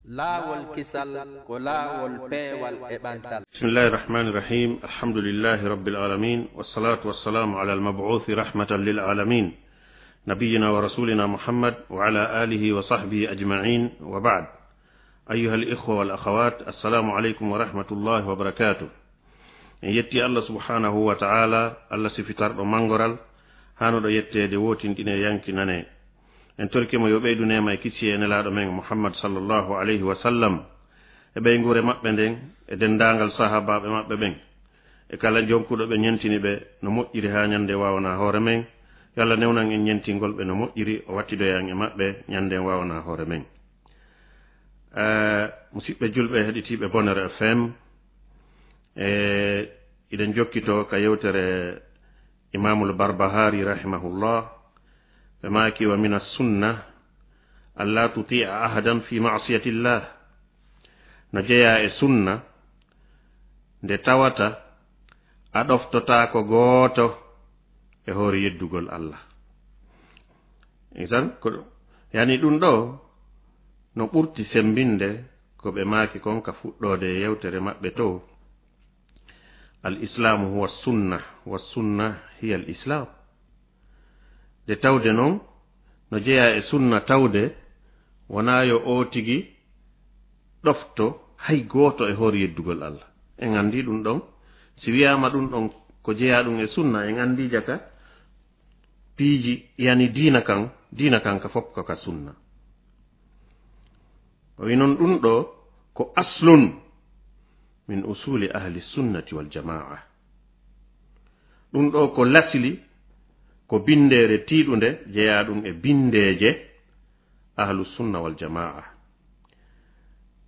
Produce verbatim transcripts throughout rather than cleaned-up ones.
Laawol kisal ko laawol peewal e ɓantal. بسم الله الرحمن الرحيم. الحمد لله رب العالمين. والصلاة والسلام على المبعوث رحمة للعالمين. نبينا ورسولنا محمد وعلى آله وصحبه أجمعين. وبعد. أيها الإخوة والأخوات، السلام عليكم ورحمة الله وبركاته. En yetti Allah subhanahu wa ta'ala, Allah sifitarɗo mangoral, hanuɗo yetteede, wootinɗine, yankinane. En torike mo yo ɓeydu neema e kisiyee e Nelaaɗo men Muhammad sallallahu alayhi wa sallam, e ɓeynguure maɓɓe nden, e denndaangal sahaabaaɓe maɓɓe ɓen, e kala jonkuɗo ɓe, ñentini ɓe no moƴƴiri haa ñande waawanaa hoore men. Yo Allah newnan en ñentingol ɓe no moƴƴiri, o wattidoya en e maɓɓe ñande waawanaa hoore men. Eh, musiɓɓe julɓe, heɗitiiɓe Bonheur F M, e iɗen jokkito ka yewtere Imamul Barbahari rahimahullah, ɓe maaki: "Wa mina sunna an la tuti'a ahadan fi ma'siyatillah." No jeyaa e sunna nde tawata a ɗoftotaako gooto e hoore yeddugol Allah. Isan ko ɗum, yani ɗum ɗo no ɓurti sembinde ko ɓe maaki kon ka fuɗɗoode yewtere maɓɓe to: "Al islamu huwa sunna, wa sunna hiya al islam." Nde tawde non no jeyaa e sunna tawde wonaa yo o tigi ɗofto hay gooto e hoore yeddugol Allah. En anndi ɗum ɗon, si wiyaama ɗum ɗon ko jeyaa ɗum e sunna, en anndi jaka piiji, yani diina kan, diina kan ka fof ko ka sunna. O wi non ɗum ɗo ko aslun min usuli ahli sunnati wal jamaa. Ɗum ɗo ko lasli, ko binndere tiiɗunde jeyaa ɗum e binndeeje ahlu sunna wal jamaa.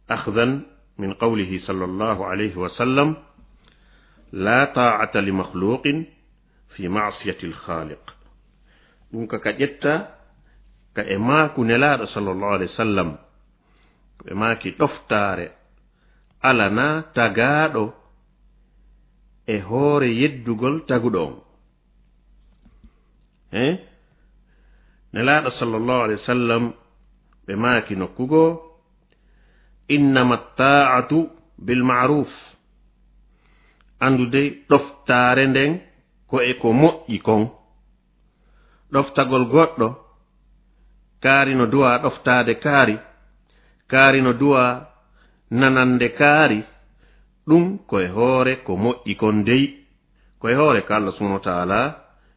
Akhdan min qawlihi sallallahu alayhi wa sallam: "La ta'ata li makhluqin fi ma'siyati al-khaliq." Ɗum ka, ka ƴetta ka e maaku Nelaaɗo sallallahu alayhi wa sallam, ɓe maaki ɗoftaare alanaa tagaaɗo e hoore yeddugol taguɗo on. He? Nelaaɗo sallallahu alayhi wa sallam, ɓe maaki nokku goo: "Innama ta'atu bil ma'ruf." Anndude ɗoftaare nden ko e ko moƴƴi kon. Ɗoftagol goɗɗo, kaari no duwaa ɗoftaade kaari, kaari no duwaa nanande kaari, ɗum ko e hoore ko moƴƴi kon dey, ko e hoore ko Allah subhanahu wa ta'ala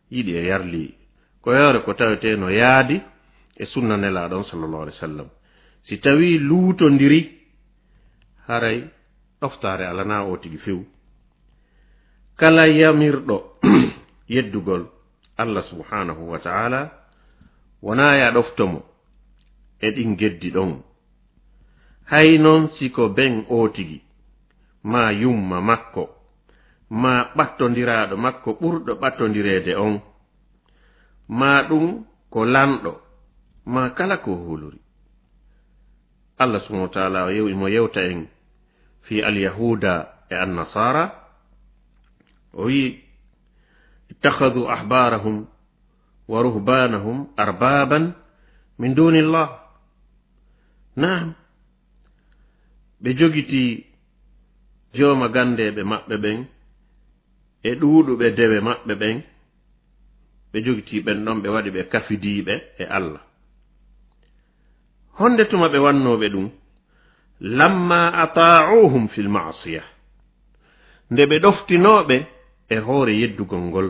yiɗi e yarli, ko e hoore ko tawetee no yaadi e sunna Nelaaɗo on sallallahu alayhi wa sallam. Si tawii luutondiri, haray ɗoftaare alanaa o tigi few. Kala yamirɗo yeddugol Allah subhanahu wa ta'ala, wonaa ya ɗofto mo e ɗin geddi ɗon. Hay non si ko ben o tigi, maa yumma makko, maa ɓattondiraaɗo makko ɓurɗo ɓattondireede on, maa ɗum ko lanɗo, maa kala ko huluri. Allah subhanahu wa ta'ala o yew-, mo yewta en fii al-yahuuda e an-nasaara. O wi'i: "Ittakhadhu ahbaarahum wa ruhbaanahum arbaaban min duunillah." Naam, ɓe jogitii jooma ganndeeɓe maɓɓe ɓen e ɗuuɗuɓe dewe maɓɓe ɓen, ɓe jogitii ɓen ɗon, ɓe waɗi ɓe kafidiiɓe e Allah. Honde tuma ɓe wannooɓe ɗum? "Lamma ata'uhum fil ma'siya." Nde ɓe ɗoftinooɓe e hoore yeddugol ngol.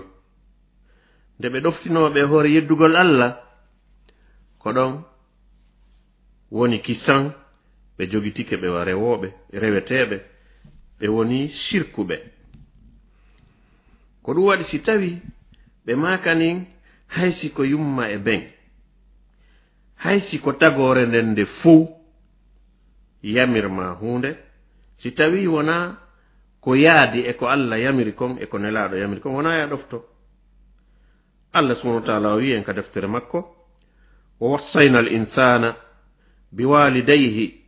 Nde ɓe ɗoftinooɓe e hoore yeddugol Allah, ko ɗon woni kisan, ɓe jogitike ɓe wa rewooɓe, reweteeɓe, ɓe woni sirkuɓe. Ko ɗum waɗi si tawi ɓe maakanin hay si ko yumma e ben, hay si ko tagoore nden nde fow yamir ma huunde, si tawi wonaa ko yaadi e ko Allah yamiri kon e ko Nelaaɗo yamiri kon, wonaa ya ɗofto. Allah subhanahu wa ta'ala o wi'i en ka deftere makko: "Wa wassayna al-insana biwalidayhi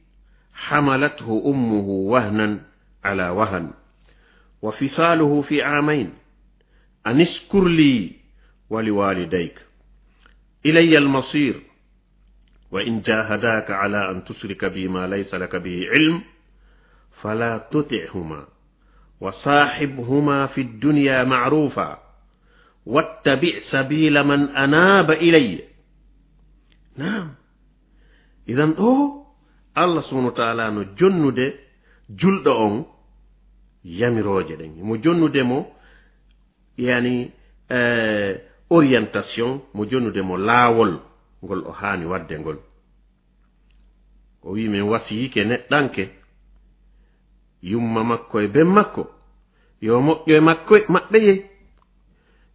hamalathu ummuhu wahnan ala wahn wa fisaluhu fi amayn an ishkur li wa liwalidayk ilayya al-masir." وإن جاهداك على أن تشرك بي ما ليس لك به علم فلا تطعهما وصاحبهما في الدنيا معروفا واتبع سبيل من أناب إلي. Naam. Idan ɗo, Allah subhanahu wa ta'ala no jonnude julɗo on yamirooje ɗen. Mo jonnude mo, yani, eh, orientation, mo jonnude mo laawol ngol o haani waɗde ngol. O wi'i, "Men wasiyike neɗɗanke, yumma makko e ben makko, yo moƴƴo e makko, maɓɓe yey.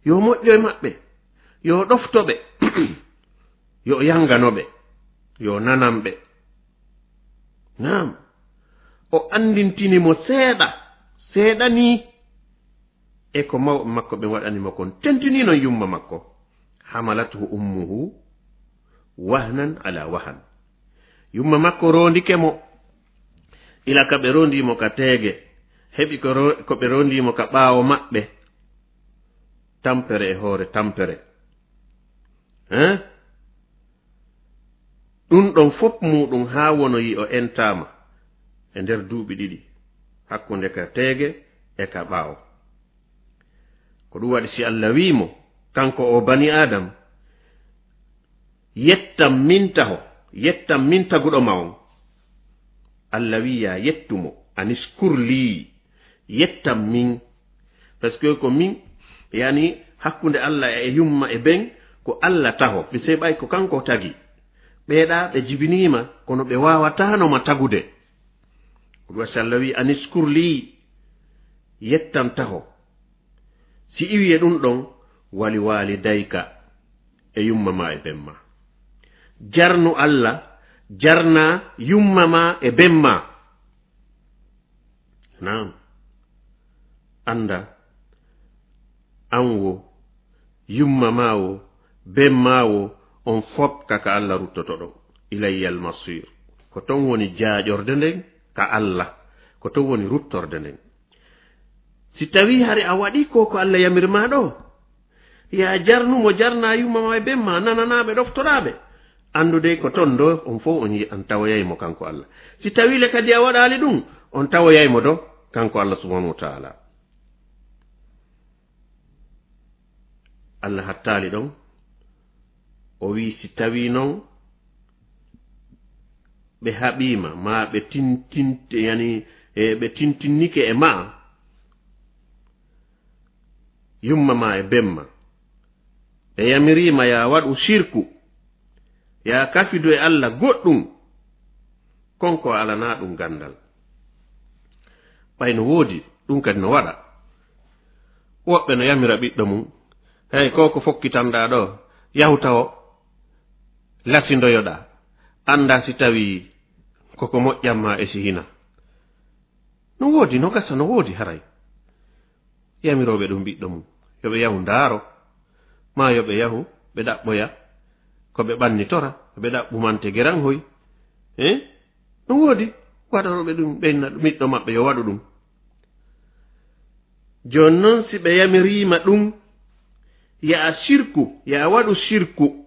Yo moƴƴo e maɓɓe. Yo ɗofto ɓe. Yo yangano ɓe. Yo nanan ɓe." Naam. O anndintini mo seeɗa, seeɗa nii, e ko mawɓe makko ɓen waɗani mo kon. Tentini non yumma makko. حملته أمه وهنا على وهن. Yumma makko rondike mo. Ila ka ɓe rondi mo ka teege. Heɓi ko ro-, ko ɓe rondi mo ka ɓaawo maɓɓe. Tampere e hoore tampere. Hein? Ɗun ɗon fof muɗum haa wonoyi o entaama e nder duuɓi ɗiɗi, hakkunde ka teege e ka ɓaawo. Ko ɗum waɗi si Allah wi'i mo, kanko o bani Adam, "Yettam min taho, yettam min taguɗo ma on." Allah wi'i, "Yaa yettu mo, aniskur lii, yettam min." Parce que ko min, yani, hakkunde Allah e yumma e ben, ko Allah taho. Ɓe sey ɓay ko kanko tagi. Ɓeeɗa ɓe jibiniima, kono ɓe waawataano ma tagude. Ko ɗum waɗi si Allah wi'i, "Aniskur lii, yettam taho." Si iwi e ɗum ɗon, "Wali waalidayka," e yumma ma e ben ma. Jarnu Allah, jarna yumma ma e ben ma. Naam. Annda, an wo, yumma ma wo, ben ma wo, on fof ka, ka Allah ruttotoɗon. Ilayyal masir. Ko ton woni jaaƴorde nden ka Allah. Ko ton woni ruttorde nden. Si tawi hari a waɗi ko, ko Allah yamir ma ɗo, yaa jarnu mo, jarna yumma ma e ben ma, nananaaɓe, ɗoftoraaɓe. Anndude ko ton ɗo, on fof on yi-, on tawoyay mo kanko Allah. Si tawi le kadi a waɗaali ɗum, on tawoyay mo ɗo kanko Allah subhanahu wa ta'ala. Allah hattaali ɗon. O wi'i, si tawi non ɓe haɓiima, ma ɓe tintinte, yani, e ɓe tintinnike e ma, yumma ma e ben ma, ɓe yamiriima yaa waɗu sirku, yaa kafidu e Allah goɗɗum, kon ko alanaa ɗum ganndal. Ɓay no woodi, ɗum kadi no waɗa. Woɓɓe no yamira ɓiɗɗo mum, "Hey, ko ko fokkitanɗaa ɗo, yahu tawo, lasindoyoɗaa, anndaa si tawii koko moƴƴan ma e si hina." No woodi, no gasa, no woodi haray. Yamirooɓe ɗum ɓiɗɗo mum, yo ɓe yahu ndaaro, maa yo ɓe yahu ɓe ɗaɓɓoya ko ɓe ɓannitora, ɓe ɗaɓɓumante geranhoy. Eh? No woodi waɗorooɓe ɗum, ɓe inna ɓiɗɗo maɓɓe yo waɗu ɗum. Jooni non, si ɓe yamiriima ɗum, yaa sirku, yaa waɗu sirku,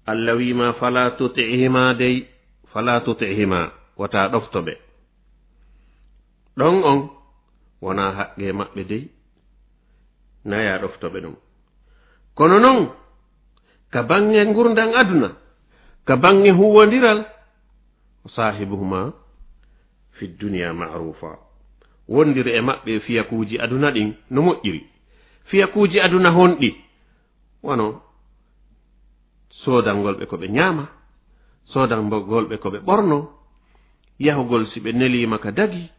Allah wi'i ma, "Fala tuti'hima dey, fala tuti'hima," wota ɗofto ɓe. Ɗon on, wonaa haqqee maɓɓe dey, na yaa ɗofto ɓe ɗum. Kono non, ka baŋŋe ngurndan aduna, ka baŋŋe huuwondiral, "Wa sahibuhuma fi dunya ma'rufa." Wondir e maɓɓe e fiyakuuji aduna ɗin no moƴƴiri. Fiyakuuji aduna honɗi? Wano soodangol ɓe ko ɓe ñaama, soodangol ɓe ko ɓe ɓorno, yahugol si ɓe neliima ka dagi,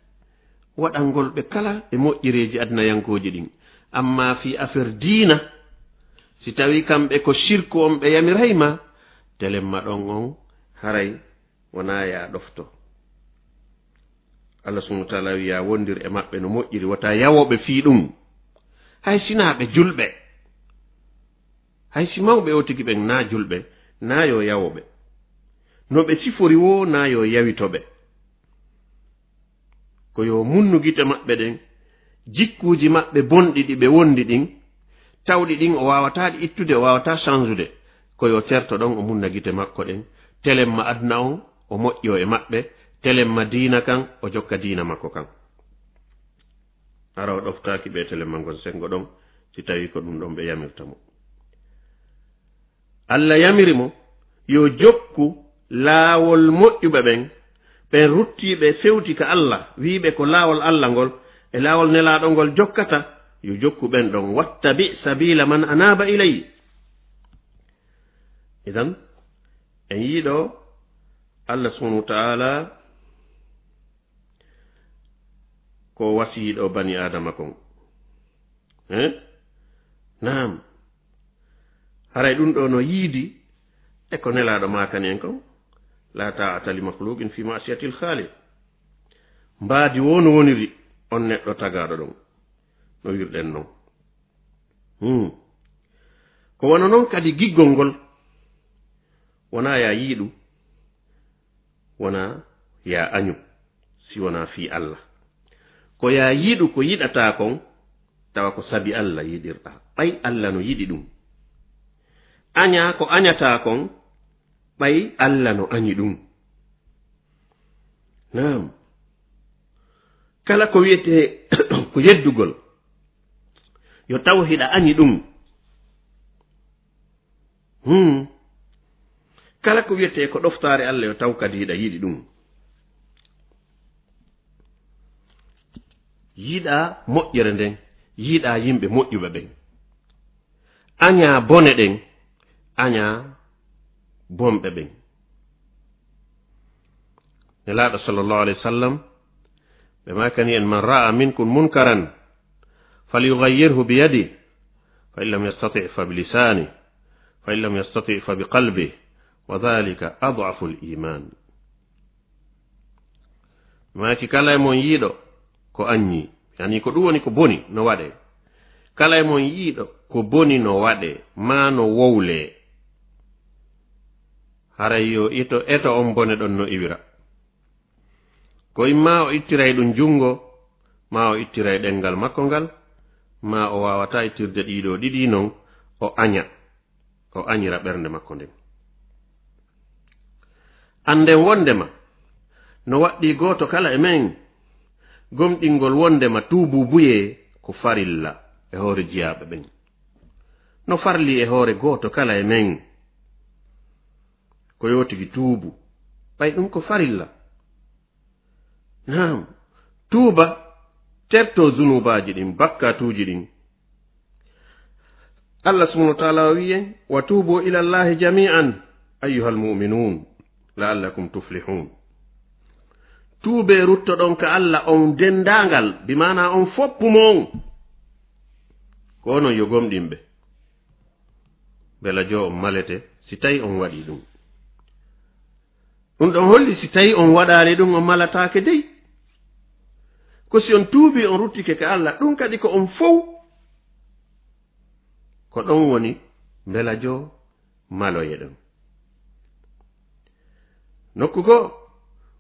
waɗangol ɓe kala e moƴƴereeji adunayankooji ɗin. Amma fii affaire diina, si tawii kamɓe ko sirku on ɓe yamiray ma, telemma ɗon on haray wonaa yaa ɗofto. Allah subhanahu wa ta'ala wi'i, yaa wondir e maɓɓe no moƴƴiri, wota yawoɓe fii ɗum. Hay sinaa ɓe julɓe, hay si mawɓe o tigi ɓen naa julɓe, naa yo yawoɓe. No ɓe sifori woo, naa yo yawitoɓe. Ko yo munnu gite maɓɓe ɗen, jikkuuji maɓɓe bonɗi ɗi ɓe wondi ɗin, tawɗi ɗin o waawataa ɗi ittude, o waawataa changude. ko yo terto ɗon, o munna gite makko ɗen. Telemma aduna on, o moƴƴo e maɓɓe. Telemma diina kan, o jokka diina makko kan. Hara o ɗoftaaki ɓe telemma ngon senngo ɗon, si tawii ko ɗum ɗon ɓe yamirta mo. Allah yamiri mo yo jokku laawol moƴƴuɓe ɓen, ɓen ruttiiɓe fewti ka Allah, wiiɓe ko laawol Allah ngol e laawol Nelaaɗo ngol jokkata, yo jokku ɓen ɗon. "Wattabi' sabiila man anaaba ilayya." Idan, en yiɗo Allah subhanahu wa ta'ala ko wasiyiɗo bani Aadama kon. Eh? Naam. Haray ɗum ɗo no yiidi e ko Nelaaɗo maakani en kon. "La ta'ata li makhluqin fi ma'siyatil khaliq." Mbaadi wo no woniri on neɗɗo tagaaɗo ɗon. No wirɗen non. Hmm. Ko wano non kadi giggol ngol. Wonaa yaa yiiɗu, wonaa yaa añu, si wonaa fii Allah. Ko yaa yiɗu ko yiɗataa kon, tawa ko sabi Allah yiɗirɗaa. Ɓay Allah no yiɗi ɗum. Añaa ko añataa kon, ɓay Allah no añi ɗum. Naam. Kala ko wiyetee ko yeddugol, yo taw hiɗa añi ɗum. Hmm. Kala ko wiyetee ko ɗoftaare Allah, yo taw kadi hiɗa yiɗi ɗum. Yiɗaa moƴƴere nden, yiɗaa yimɓe moƴƴuɓe ɓen. Añaa bone ɗen, añaa bonɓe ɓen. Nelaaɗo sallallahu alayhi wa sallam, ɓe maakani en, "Man ra'a minkum munkaran, falyughayyirhu bi yadihi, fa in lam yastati' fa bi lisanihi, fa in lam yastati' fa bi qalbihi, wa dhalika ad'afu al-iman." Maaki, kala e mon yiiɗo ko aññi, yani ko ɗum woni ko boni no waɗee. Kala e mon yiiɗo ko boni no waɗee, maa no wowlee. Haray yo ito, eto on bone ɗon no iwira. Ko imma o ittiray ɗum junngo, maa o ittiray ɗenngal makko ngal, maa o waawataa ittirde ɗiɗo ɗiɗi non, o aña, o añira ɓernde makko nden. Annden wonndema no waɗɗii gooto kala e men gomɗingol wonndema tuubuubuyee ko farilla e hoore jiyaaɓe ɓen. No farlii e hoore gooto kala e men ko yo tigi tuubu, ɓay ɗum ko farilla. Naam, tuuba, terto zunubaaji ɗin, bakkaatuuji ɗin. Allah subhanahu wa ta'ala o wi'i en, "Wa tuubu ila Allahi jami'an, ayyuhal mu'minun, la'allakum tuflihun." Tuubee, ruttoɗon ka Allah on denndaangal, bi maanaa on foppu mon. Ko onon yo gomɗinɓe. Mbela joo on malete si tawi on waɗii ɗum. Ɗum ɗon holli si tawi on waɗaali ɗum, on malataake dey. Ko si on tuubii, on ruttike ka Allah, ɗum kadi ko on fow. Ko ɗon woni mbela joo maloye ɗon. Nokku goo,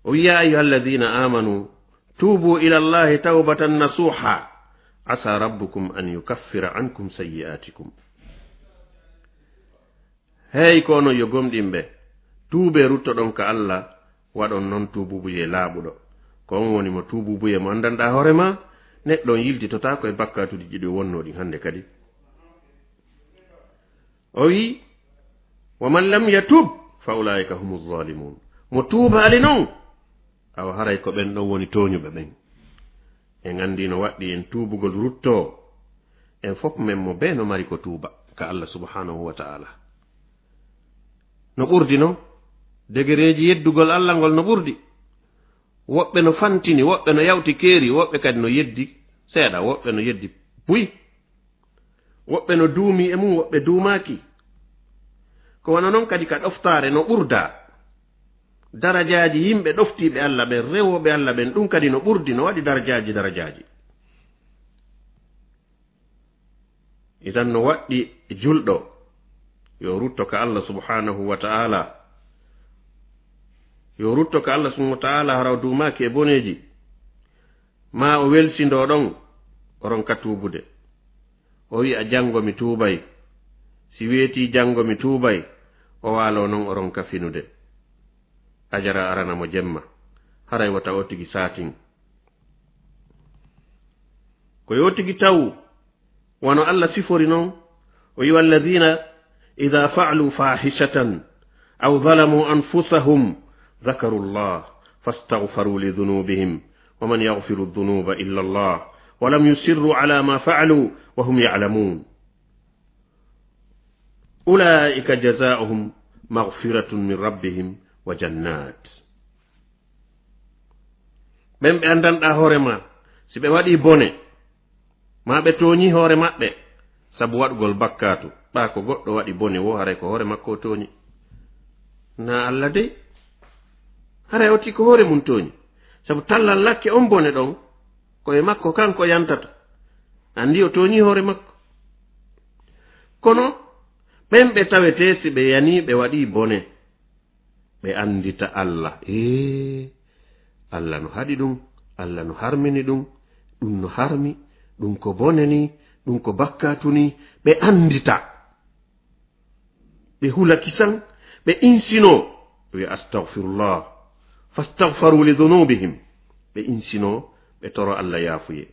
o wi'i, "Ya ayyuhalladhina amanu, tubu ila Allahi tawbatan nasuha, asa rabbukum an yukaffira ankum sayyi'atikum." Hey, ko onon yo gomɗinɓe, tuubee, ruttoɗon ka Allah, waɗon non tuubuubuyee laaɓuɗo. Ko on woni mo tuubuubuyee mo anndanɗaa hoore maa, neɗɗo on yiltitotaako e bakkaatuuji ɗi wonnoo ɗin hannde kadi. O wi'i, "Wa man lam yatub, fa ulaa'ika humu zalimun." Mo tuubaali non, awa haray ko ɓen ɗon woni tooñuɓe ɓen. En anndi no waɗɗi en tuubugol ruttoo, en fof men mo bee no mari ko tuuba ka Allah subhanahu wa ta'ala. No ɓurdi non, degereeji yeddugol Allah ngol no ɓurdi. Woɓɓe no fantini, woɓɓe no yawti keeri, woɓɓe kadi no yeddi seeɗa, woɓɓe no yeddi buy. Woɓɓe no duumi e mum, woɓɓe duumaaki. Ko wano non kadi ka ɗoftaare no ɓurda. Darajaaji yimɓe ɗoftiiɓe Allah ɓen, rewooɓe Allah ɓen, ɗum kadi no ɓurdi, no waɗi darajaaji, darajaaji. Idan no waɗɗi julɗo yo rutto ka Allah subhanahu wa ta'ala. Yo rutto ka Allah subhanahu wa ta'ala, hara o duumaaki e boneeji. Maa o welsindoo ɗon, o ronka tuubude. O wi'a, "Janngo mi tuubay." Si weetii janngo mi tuubay, O waaloo non o ronka finude. Ajara arana mo jemma. Haray wota o tigi saatin. Ko yo tigi taw, wano Alla sifori non, o yi: "Walladina ida faalu fahishatan aw zalamu anfusahum zakaru llah fastaghfaru li dhunubihim wa man yaghfiru dhunuba illa llah wa lam yusirru ala ma faalu wa hum ya'lamun. Ulaika jazauhum maghfiratun min rabbihim wa jannat." Ɓen ɓe anndanɗaa hoore maa, si ɓe waɗii bone, maa ɓe tooñii hoore maɓɓe sabu waɗugol bakkaatu, ɓaa ko goɗɗo waɗi bone woo, haray ko hoore makko o tooñi. Naa Alla dey, haray o tii ko hoore mun tooñi, sabu tallal lakke on bone ɗon, ko e makko kanko yantata, anndi o tooñii hoore makko. Kono ɓen ɓe tawetee si ɓe yanii ɓe waɗii bone, ɓe anndita Alla. Ee, Alla no haɗi ɗum, Alla no harmini ɗum, ɗum no harmi, ɗum ko bone ni, ɗum ko bakkaatu ni, ɓe anndita. Ɓe hula kisan, ɓe insinoo, ɓe wi'a, "Astagfirullah." Fastagfaru li dhunubihim. Ɓe insinoo, ɓe toro Alla yaafuyee.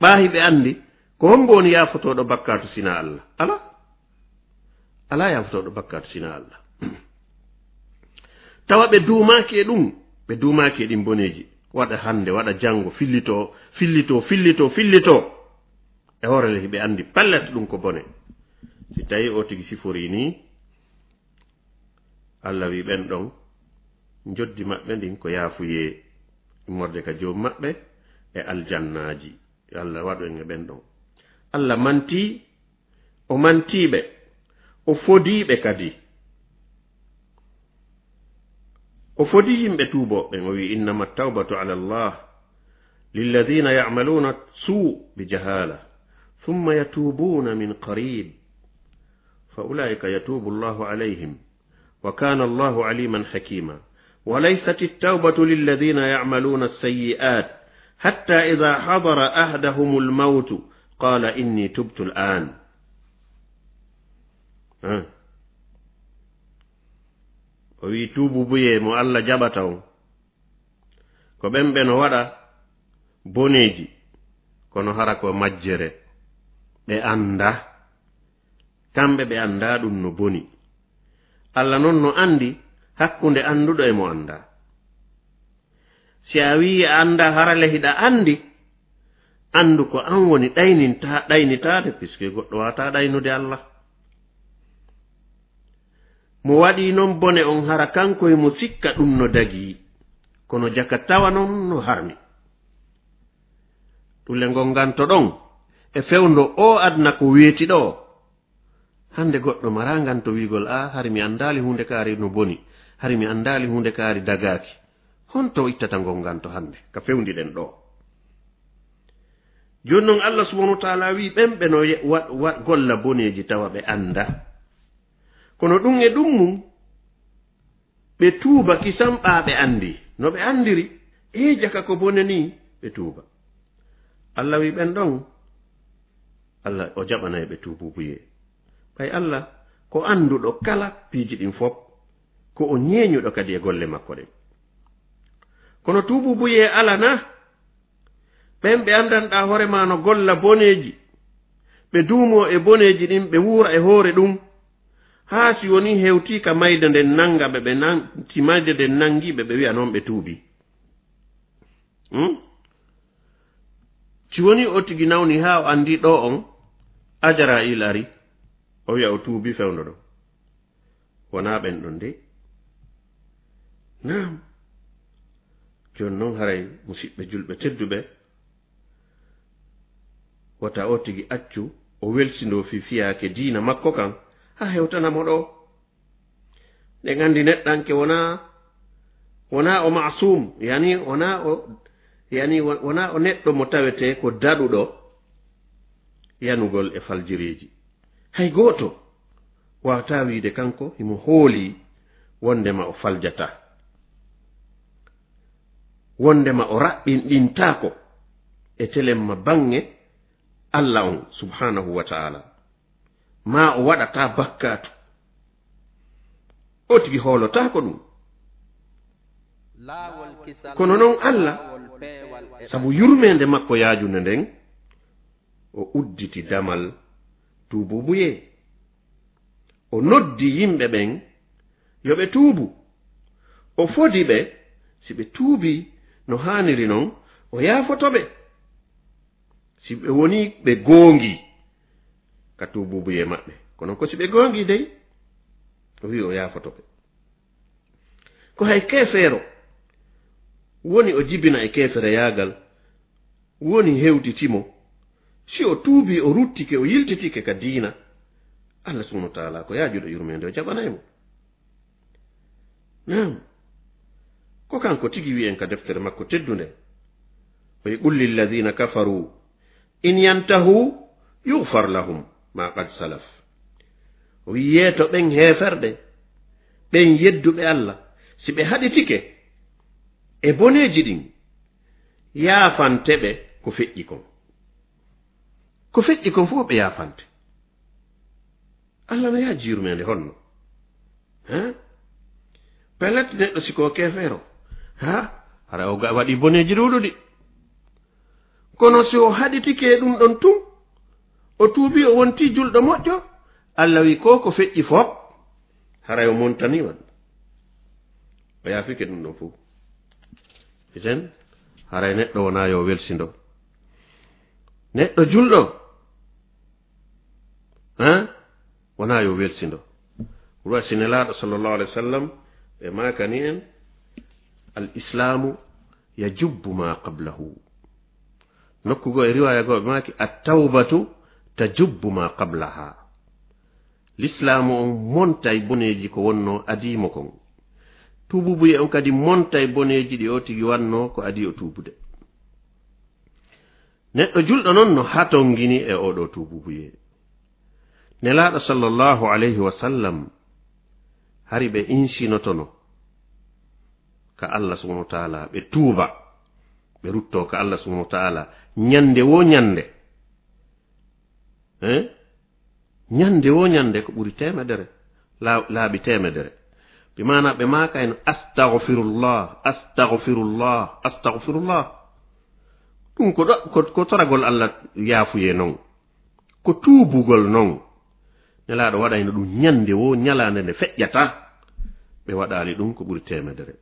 Ɓaahi ɓe anndi, ko hombo woni yaafotooɗo bakkaatu sinaa Alla? Alaa. Alaa yaafotooɗo bakkaatu sinaa Alla. Tawa ɓe duumaaki e ɗum, ɓe duumaaki e ɗin boneeji. Waɗa hannde, waɗa janngo, fillitoo, fillitoo, fillitoo, fillitoo. E hoore ley hiɓe anndi pellet ɗum ko bone. Si tawii o tigi siforii nii, Alla wi'i ɓen ɗon, njoddi maɓɓe ndin ko yaafuyee, immorde ka Joomi maɓɓe e aljannaaji. Yo Alla waɗu en e ɓen ɗon. Alla mantii, o mantii ɓe, o fodii ɓe kadi. O fodii yimɓe tuubooɓe ɓen, o wi'i, "Innama tawbatu ala Allah lilladina ya'maluna suu bi jahala, thumma yatubuna min qarib, fa ulaika yatubu Allahu alayhim, wa kana Allahu aliman hakima. Wa laysat at-tawbatu lilladina ya'maluna as-sayyi'at, hatta idha hadara ahaduhumul mawtu, qala inni tubtu al-an." Ah. O wi'i, tuububuyee mo Alla jaɓata on, ko ɓen ɓe no waɗa boneeji, kono hara ko majjere. Ɓe anndaa. Kamɓe ɓe anndaa ɗum no boni. Alla non no anndi hakkunde annduɗo e mo anndaa. Si a wi'i a anndaa, hara le hiɗa anndi, anndu ko an woni ɗayninta-, ɗaynitaade, puisque goɗɗo waawataa ɗaynude Alla. Mo waɗii non bone on, hara kanko e mo sikka ɗum no dagii, kono jaka tawa non no harmi. Ɗum le ngonganto ɗon e fewndo o aduna ko weeti ɗo. Hannde goɗɗo maraa nganto wi'ugol, "A, hari mi anndaali huunde kaari no boni, hari mi anndaali huunde kaari dagaaki." Honto ittata ngonganto hannde ka fewndi ɗen ɗo? Jooni non, Allah subhanahu wa ta'ala wi'i ɓen ɓe no ye-, wa-, wa-, golla boneeji tawa ɓe anndaa. Kono ɗum e ɗum mum, ɓe tuuba kisan ɓaa ɓe anndi. No ɓe anndiri, e jaka ko bone nii, ɓe tuuba. Allah wi'i ɓen ɗon, Allah o jaɓanay ɓe tuubuubuyee. Ɓay Allah ko annduɗo kala piiji ɗin fop, ko o ñeeñuɗo kadi e golle makko ɗen. Kono tuubuubuyee alana, ɓen ɓe anndanɗaa hoore maa no golla boneeji, ɓe duumoo e boneeji ɗin, ɓe wuura e hoore ɗum, haa si wonii hewtii ka mayde nden nannga ɓe, ɓe nan-, si mayde nden nanngi ɓe, ɓe wi'a non ɓe tuubii. Hmm? Si wonii o tigi nawni haa o anndi ɗo on, Ajara'iil ari, o wi'a o tuubii fewndo ɗon. Wonaa ɓen ɗon de. Naam. Jooni non haray, musiɓɓe julɓe tedduɓe, wota o tigi accu o welsindoo fii fiyaake diina makko kan, haa hewtana mo ɗo. Ɗen anndi neɗɗanke wonaa, wonaa o maasum, yani wonaa o, yani wo-, wonaa o neɗɗo mo tawetee ko daɗuɗo yanugol e faljireeji. Hay gooto waawataa wi'ude kanko himo hoolii wonndema o faljataa, wonndema o raɓɓinɗintaako e telemma baŋŋe Allah on subhaanahu wa ta'ala, maa o waɗataa bakkaatu. O tigi hoolotaako ɗum. Kono noon Allah, sabu yurmeende makko yaajunde nden, o udditi damal tuububuyee. O noddi yimɓe ɓen yo ɓe tuubu. O fodi ɓe, si ɓe tuubii no haaniri non, o yaafoto ɓe. Si ɓe wonii ɓe goongii ka tuububuyee maɓɓe. Kono ko si ɓe goongii dey, o wi'i o yaafoto ɓe. Ko hay keefeero woni o jibina e keefereyaagal, woni hewtiti mo. Si o tuubii, o ruttike, o yiltitike ka diina, Allah subhanahu wa taala ko yaajuɗo yurmeende, o jaɓanay mo. Naam. Ko kanko tigi wi'en ka deftere makko teddunde, o wi'i, "Qul lilladhina kafaru in yantahu yughfar lahum ma qad salaf." O wi'i, "Yeeto ɓen heeferɓe, ɓen yedduɓe Allah, si ɓe haɗitike e boneeji ɗin, yaafante ɓe ko feƴƴi kon." Ko feƴƴi kon fof ɓe yaafante. Allah no yaaji yurmeende honno? Ha? Pellet, neɗɗo si ko keefeero, ha? Hara o ga-, waɗi boneeji ɗuuɗuɗi. Kono si o haɗitike ɗum ɗon tun, o tuubi, o wonti julɗo moƴƴo, Allah wi ko ko feƴƴi fof, haray o montani wan. O yaafike ɗum ɗon fof. Iten, haray neɗɗo wona yo welsindo. Neɗɗo julɗo, ha? Wona yo welsindo. Ruwa si Nelaaɗo sallallahu alaihi wasallam ɓe maakani en, "Al islamu yajubbu ma qablahu." Nokku goo e riwaaya goo ɓe maaki, "At tawbatu tajubbu ma qablaha." Lislaamu on montay boneeji ko wonnoo adii mo kon. Tuububuye on kadi montay boneeji ɗi o tigi wannoo ko adii o tuubude. Neɗɗo julɗo non no hatongini e oɗo tuububuye. Nelaaɗo sallallahu alayhi wa sallam hari ɓe insinotono ka Allah subhanahu wa ta'ala, ɓe tuuba, ɓe rutto ka Allah subhanahu wa ta'ala ñande wo ñande. Eh? Ñande wo ñande ko ɓuri teemedere, laa-, laabi teemedere. Bi maana ɓe maaka en, "Astaghfirullah, astaghfirullah, astaghfirullah." Ɗum ko ɗo, ko, ko toragol Allah yaafuye non. Ko tuubugol non. Nelaaɗo waɗayno ɗum ñande wo ñalaande nde feƴƴata. Ɓe waɗaali ɗum ko ɓuri teemedere.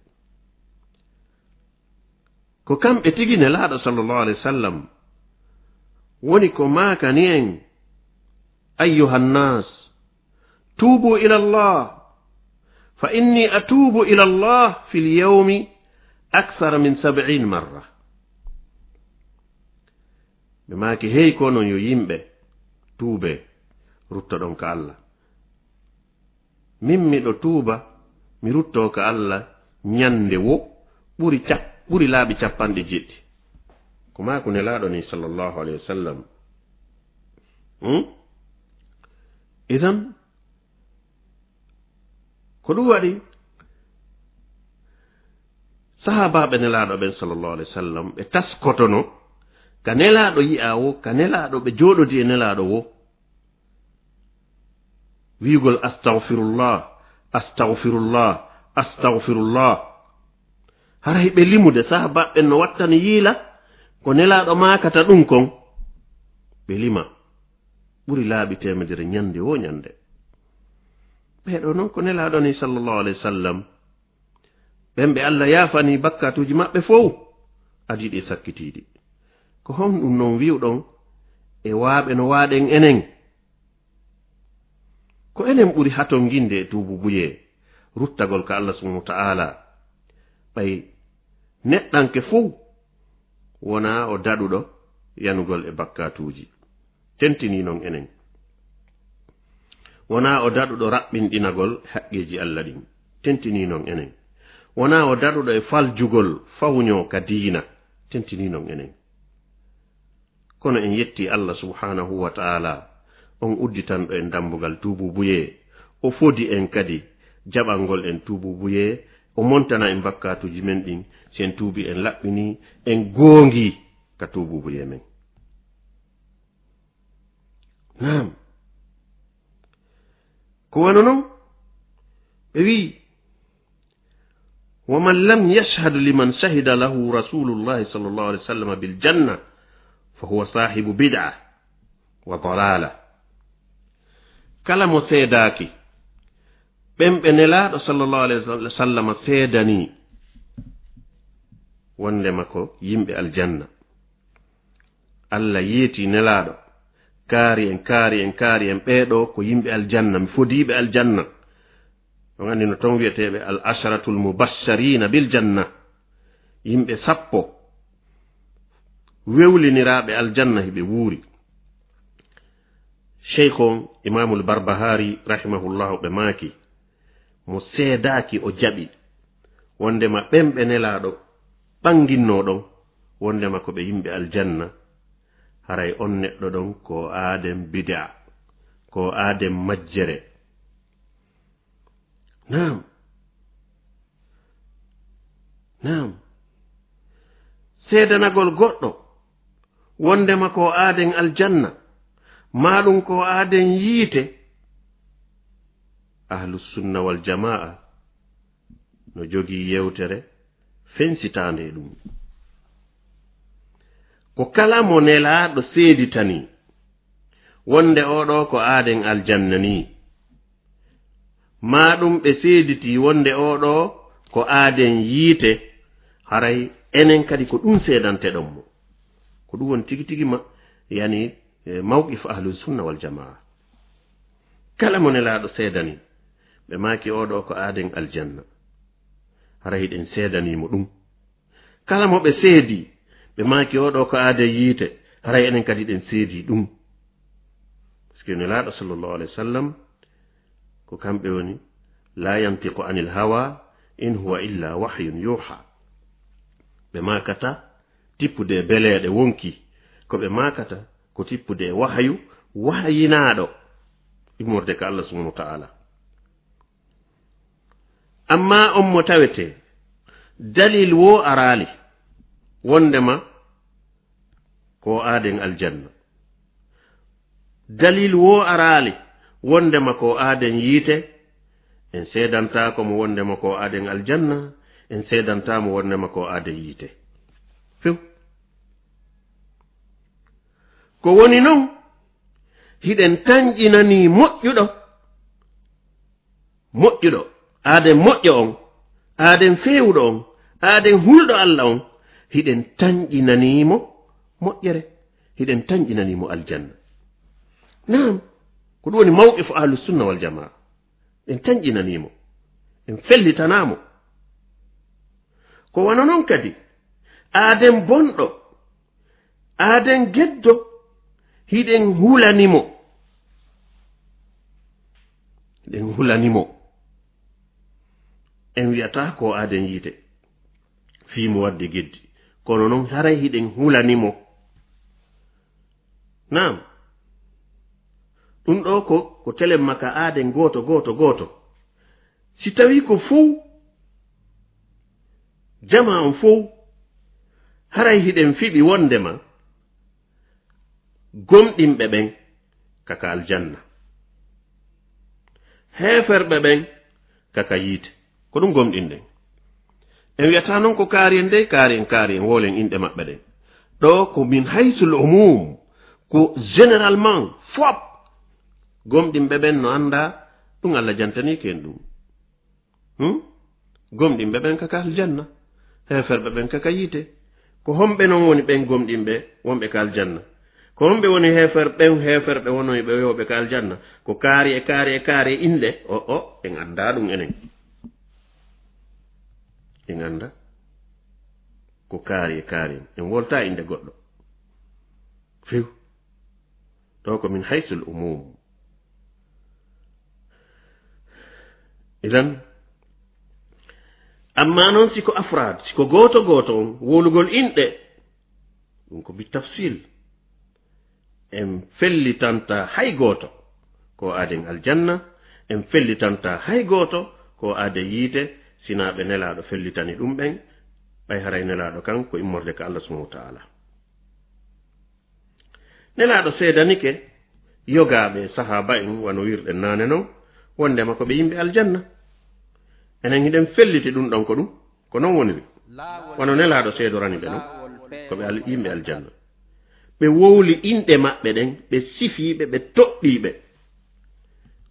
Ko kamɓe tigi Nelaaɗo sallallahu alayhi wa sallam woni ko maakani en, "Ayyuhan nas, tubu ila Allah, fa inni atubu ila Allah fil yawmi akthara min sab'in marra." Ɓe maaki, "Hey ko non yo yimɓe, tuube, ruttoɗon ka Allah." Min miɗo tuuba, mi ruttoo ka Allah ñande wo ɓuri cap-, ɓuri laabi capanɗe jeɗɗi. Ko maaku Nelaaɗo ni, sallallahu alayhi wa sallam. Hmm? Idan, ko ɗum waɗi sahaabaaɓe Nelaaɗo ɓen, sallallahu alayhi wa sallam, ɓe taskotono ka Nelaaɗo yi'aa wo, ka Nelaaɗo, ɓe jooɗodi e Nelaaɗo wo. Wi'ugol, "Astaghfirullah, astaghfirullah, astaghfirullah." Hara hiɓe limude, sahaabaaɓe ɓen no wattani yiila ko Nelaaɗo maakata ɗum kon. Ɓe lima. Ɓuri laabi teemedere ñande wo ñande. Ɓee ɗoo non ko Nelaaɗo ni, sallallahu alayhi wa sallam. Ɓen ɓe Allah yaafani bakkaatuuji maɓɓe fow, adii ɗi e sakkitiiɗi. Ko honɗum non wi'uɗon e waaɓe no waaɗen enen? Ko enen ɓuri hatonginde e tuububuyee, ruttagol ka Allah subhanahu wa ta'ala. Ɓay neɗɗanke fow wonaa o daɗuɗo yanugol e bakkaatuuji. Tentinii non enen. Wonaa o daɗuɗo raɓɓinɗinagol haqqeeji Allah ɗin. Tentinii non enen. Wonaa o daɗuɗo e faljugol fawñoo ka diina. Tentinii non enen. Kono en yetti Allah subhanahu wa ta'ala, on udditanɗo en dambugal tuububuyee. O fodi en kadi jaɓangol en tuububuyee. O montana en bakkaatuuji men ɗin. Si en tuubi, en laɓɓini, en goongi ka tuububuyee men. Naam. Ko wano non, Ɓe wi'i, "Wa man lam yashhad liman shahida lahu Rasulullahi sallallahu alaihi wasallam bil janna, fa huwa sahibu bid'a wa dalala." Kala mo seedaaki ɓen ɓe Nelaaɗo sallallahu alaihi wasallam seedani wondema ko yimɓe aljanna, Allah yeeti Nelaaɗo, kaari en, kaari en, kaari en, ɓee ɗoo ko yimɓe aljanna, mi fodiiɓe aljanna. On anndi no ton wi'eteeɓe al asharatul mubashshirina bil janna, yimɓe sappo wewliniraaɓe aljanna, hiɓe wuuri. Sheikh on, Imamul Barbahari, rahimahullahu, ɓe maaki, mo seedaaki o jaɓi wondema ɓen ɓe Nelaaɗo ɓanginnoo ɗon, wondema ko ɓe yimɓe aljanna, haray on neɗɗo ɗon ko aaden bid'a, ko aaden majjere. Naam. Naam. Seedanagol goɗɗo wondema ko aaden aljanna, maa ɗum ko aaden yiite, Ahlus Sunna wal Jamaa no jogii yewtere fensitaande e ɗum. Ko kala mo Nelaaɗo seeditani wonde oo ɗoo ko aaden aljanna nii, maa ɗum ɓe seeditii wonde oo ɗoo ko aaden yiite, haray enen kadi ko ɗum seedanteɗon mo. Ko ɗum woni tigi tigi ma, yani, e, mawqif Ahlus Sunna wal Jamaa. Kala mo Nelaaɗo seedani, ɓe maaki oo ɗoo ko aaden aljanna, haray hiɗen seedanii mo ɗum. Kala mo ɓe seedi, ɓe maaki oo ɗoo ko aaden yiite, haray enen kadi ɗen seedi ɗum. Parce que Nelaaɗo sallallahu alaihi wasallam, ko kamɓe woni, "La yantiqu anil hawa, in huwa illa wahyun yuha." Ɓe maakata tippude e beleeɗe wonki, ko ɓe maakata ko tippude e wahayu, wahayinaaɗo immorde ka Allah subhanahu wa ta'ala. Amma on mo tawete, dalil woo araali wondema ko aaden aljanna. Dalil woo araali wondema ko aaden yiite. En seedantaako mo wondema ko aaden aljanna, en seedantaa mo wondema ko aaden yiite. Few. Ko woni non, hiɗen tanƴinanii moƴƴuɗo, moƴƴuɗo, aaden moƴƴo on, aaden feewuɗo on, aaden hulɗo Allah on, hiɗen tanƴinanii mo moƴƴere, hiɗen tanƴinanii mo aljanna. Naam, ko ɗum woni mawqifu Ahlus Sunna wal Jamaa. En tanƴinanii mo, en fellitanaa mo. Ko wano non kadi, aaden bonɗo, aaden geddo, hiɗen hulani mo. Hiɗen hulani mo. En wi'ataa ko aaden yiite fii mo wadde geddi. Kono non haray hiɗen hulani mo. Naam. Ɗum ɗoo ko, ko telen maka aaden gooto, gooto, gooto. Si tawii ko fow, jamaa on fow, haray hiɗen fiɓi wondema gomɗinɓe ɓen kaka aljanna, heeferɓe ɓen kaka yiite. Ko ɗum gomɗinɗen. En wi'ataa non ko kaari en dey, kaari en, kaari en, woolen inɗe maɓɓe ɗen. Ɗoo ko min haysul umum, ko généralement, fop. Gomɗinɓe ɓen no anndaa ɗum, Allah jantanii ken ɗum. Hmm? Gomɗinɓe ɓen kaka aljanna, heeferɓe ɓen kaka yiite. Ko homɓe non woni ɓen gomɗinɓe wonɓe ka aljanna? Ko homɓe woni heefer-, ɓen heeferɓe wonoyɓe yowɓe ka aljanna? Ko kaari e kaari e kaari e inɗe? O, o, en anndaa ɗum enen. En anndaa ko kaari e kaari en. En woltaa inɗe goɗɗo. Few. Ɗoo ko min haysul umum. Idan, amma non si ko afraad, si ko gooto gooto on, wowlugol inɗe, ɗum ko bi tafsil. En fellitantaa hay gooto ko aaden aljanna, en fellitantaa hay gooto ko aaden yiite, sinaa ɓe Nelaaɗo fellitani ɗum ɓen, ɓay haray Nelaaɗo kan ko immorde ka Allah subhanahu wa ta'ala. Nelaaɗo seedanike yogaaɓe e sahaaba en, wano wirɗen naane non, wondema ko ɓe yimɓe aljanna. Enen hiɗen felliti ɗum ɗon ko ɗum, ko non woniri. Wano Nelaaɗo seedorani ɓe non, ko ɓe al-, yimɓe aljanna. Ɓe wowli inɗe maɓɓe ɗen, ɓe sifii ɓe, ɓe toɗɗii ɓe.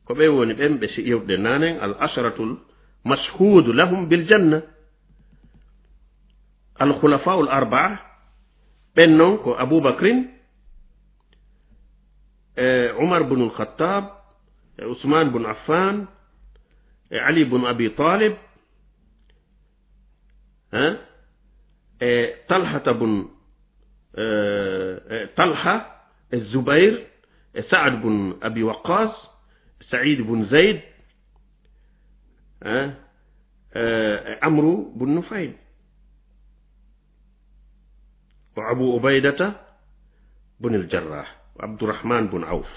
Ko ɓe woni ɓen ɓe si yewtude nanen, al asharatul mashhudu lahum bil janna. Al khulafaul arbaa, ɓen non ko Abu Bakrin, e Umar bun al-Khattab, e Usman bun Affan, e Ali bun Abi Talib, hein? E Talhata bun, e, e Talha, e Zubair, e Saad bun Abi Waqqas, e Said bun Zaid, hein? E, e Amru bun Nufayl, o Abu Ubaidata bun al-Jarrah, o Abdurrahman bun Auf.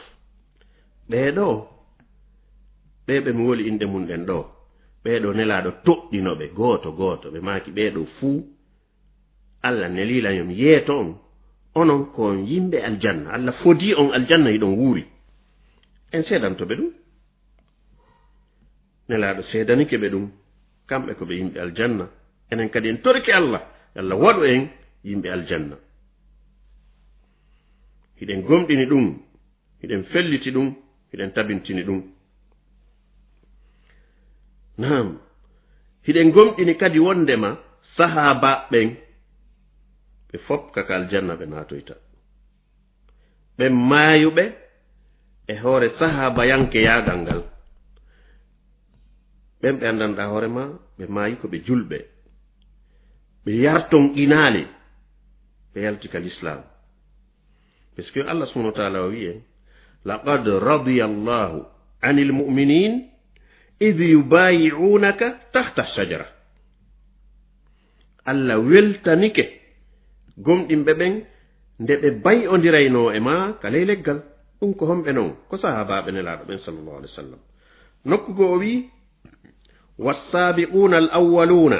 Ɓee ɗoo, ɓee ɓe mi woli inɗe mum ɗen ɗoo, ɓee ɗoo Nelaaɗo toɗɗino ɓe gooto gooto, ɓe maaki ɓee ɗoo fuu, Allah nelii lan yo mi yeeto on, onon ko on yimɓe aljanna, Allah fodii on aljanna, hiɗon wuuri. En seedanto ɓe ɗum. Nelaaɗo seedanike ɓe ɗum, kamɓe ko ɓe yimɓe aljanna. Enen kadi en torike Allah, yo Allah waɗu en yimɓe aljanna. Hiɗen gomɗini ɗum, hiɗen felliti ɗum, hiɗen tabintini ɗum. Naam, hiɗen gomɗini kadi wondema sahaaba ɓen, ɓe fop kaka aljanna ɓe naatoyta. Ɓen maayuɓe e hoore sahaabayankeyaagal ngal, ɓen ɓe anndanɗaa hoore maa, ɓe maayi ko ɓe julɓe, ɓe yarton qinaali, ɓe yalti ka lislaam. Parce que Allah subhanahu wa ta'ala o wi'e, "Laqad radiyallahu anil mu'minin idh yubayi'unaka tahta shajara." Allah weltanike gomɗinɓe ɓen nde ɓe bay'ondiraynoo e maa ka ley leggal. Ɗum ko homɓe non? Ko sahaabaaɓe Nelaaɗo ɓen, sallallahu alayhi wa sallam. Nokku goo o wi'i, "Wassaabiquuna al-awwaluuna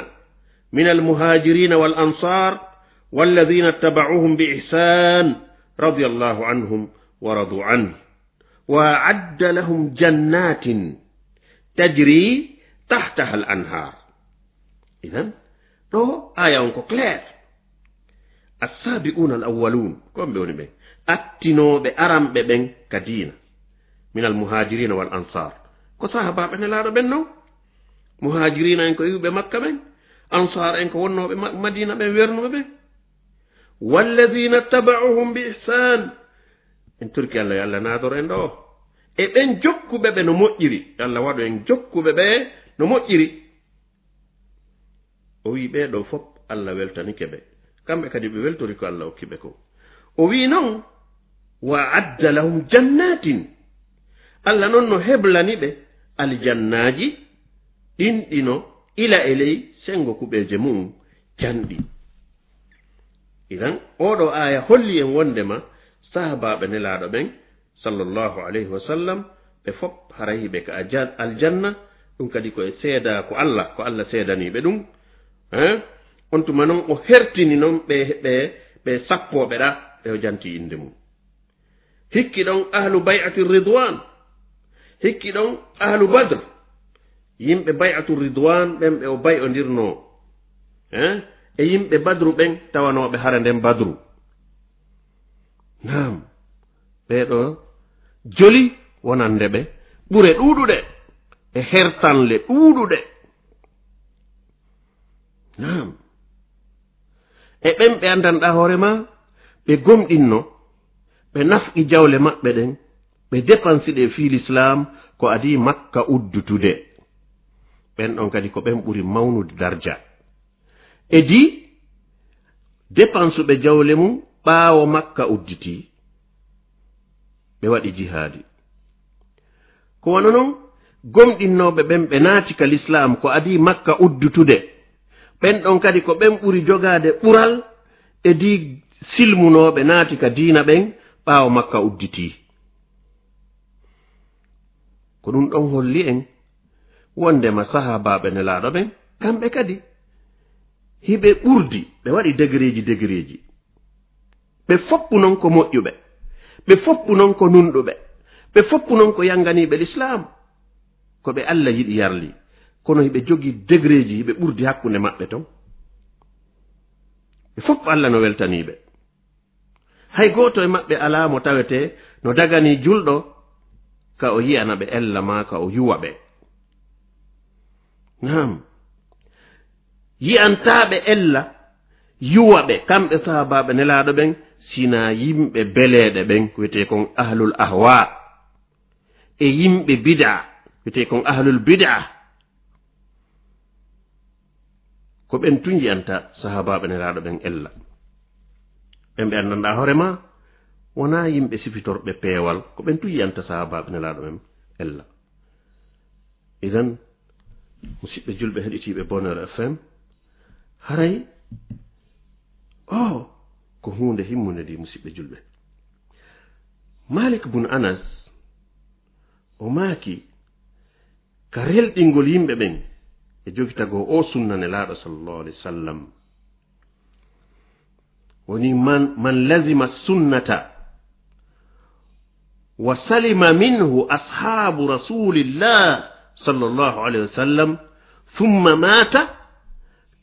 mina al-muhaajiriina wal-ansaar walladiina ittaba'uuhum bi ihsaan radiyallaahu anhum wa raduu anhu." Wa a'adda lahum jannatin tajri tahtaha al anhar. Idan, ɗo aya on ko clair. As-sabiquna al awwalun, ko ɓe woni ɓen attinooɓe aranɓe ɓen ka diina, min al muhajirina wal ansar, ko sahabaɓe Nelaaɗo ɓen non. Muhajirina en ko iwɓe Makka ɓen, ansar en ko wonnooɓe Ma-, Madina ɓen, wernuɓe ɓen. Walladina taba'uhum bi ihsan. En torki Allah, yo Allah naador en ɗo. E ɓen jokkuɓe ɓe no moƴƴiri. Yo Allah waɗu en jokkuɓe ɓe no moƴƴiri. O wi'i ɓee ɗo fop Allah weltanike ɓe. Kamɓe kadi ɓe weltori ko Allah okki ɓe ko. O wi'i non, wa adda lahum jannatin. Allah non no heblani ɓe aljannaaji, ɗin ɗino ila e ley sengo kuɓeeje mum canɗi. Idan, oo ɗoo aaya holli en wonndema sahaabaaɓe Nelaaɗo ɓen, sallallahu alayhi wa sallam, ɓe fof haray hiɓe ka aja-, aljanna. Ɗum kadi ko e seeda ko Allah, ko Allah seedanii ɓe ɗum. Hein? On tuma non o hertini non ɓe, ɓe, ɓe sappooɓe ɗa, ɓe o janti innde mum. Hikki ɗon ahlu bay'ati ridwan. Hikki ɗon ahlu Badr. Yimɓe bay'atu ridwan ɓen ɓe o bay'ondirnoo. Eh? E yimɓe Badru ɓen tawanooɓe hare nden Badru. Naam. Ɓee ɗo joli wonande ɓe ɓure ɗuuɗuɗe e hertanle ɗuuɗuɗe. Naam. E ɓen ɓe anndanɗaa hoore maa, ɓe gomɗinno, ɓe nafqi jawle maɓɓe ɗen, ɓe depansi ɗe fii Lislaam ko adii Makka uddutude. Ɓen ɗon kadi ko ɓen ɓuri mawnude darja. Edi depansuɓe jawle mum ɓaawo Makka udditii, ɓe waɗi jihaadi. Ko wano non, gomɗinnooɓe ɓen ɓe naati ka Lislaam ko adii Makka uddutude. Ɓen ɗon kadi ko ɓen ɓuri jogaade ɓural e dii silmunooɓe naati ka diina ɓen ɓaawo Makka udditii. Ko ɗum ɗon holli en wonndema sahaabaaɓe Nelaaɗo ɓen, kamɓe kadi, hiɓe ɓurdi, ɓe waɗi degereeji degereeji. Ɓe foppu non ko moƴƴuɓe. Ɓe foppu non ko nunɗuɓe. Ɓe foppu non ko yannganiiɓe Lislaam. Ko ɓe Allah yiɗi yarli. Kono hiɓe jogii degré ji, hiɓe ɓurdi hakkunde maɓɓe ton. Ɓe fof Allah no weltanii ɓe. Hay gooto e maɓɓe alaa mo tawetee no daganii julɗo ka o yi'ana ɓe ella maa ka o yuwa ɓe. Naam. Yi'antaa ɓe ella, yuwa ɓe, kamɓe sahaabaaɓe Nelaaɗo ɓen, sinaa yimɓe beleeɗe ɓen, wiyetee kon ahlul ahwaa, e yimɓe bid'a, wiyetee kon ahlul bid'a. Ko ɓen tun yi'anta sahaabaaɓe Nelaaɗo ɓen ella. Ɓen ɓe anndanɗaa hoore maa, wonaa yimɓe sifitorɓe peewal, ko ɓen tun yi'anta sahaabaaɓe Nelaaɗo ɓen ella. Idan, musiɓɓe julɓe heɗitiiɓe Bonheur F M, haray, oh, ko huunde himmunde ndi, musiɓɓe julɓe. Malik bun Anas, o maaki, ka relɗingol yimɓe ɓen e jogitagoo o sunna Nelaaɗo sallallahu alaihi wasallam. Woni man, man lazima sunnata wa salima minhu ashabu rasulillah sallallahu alaihi wasallam, thumma mata,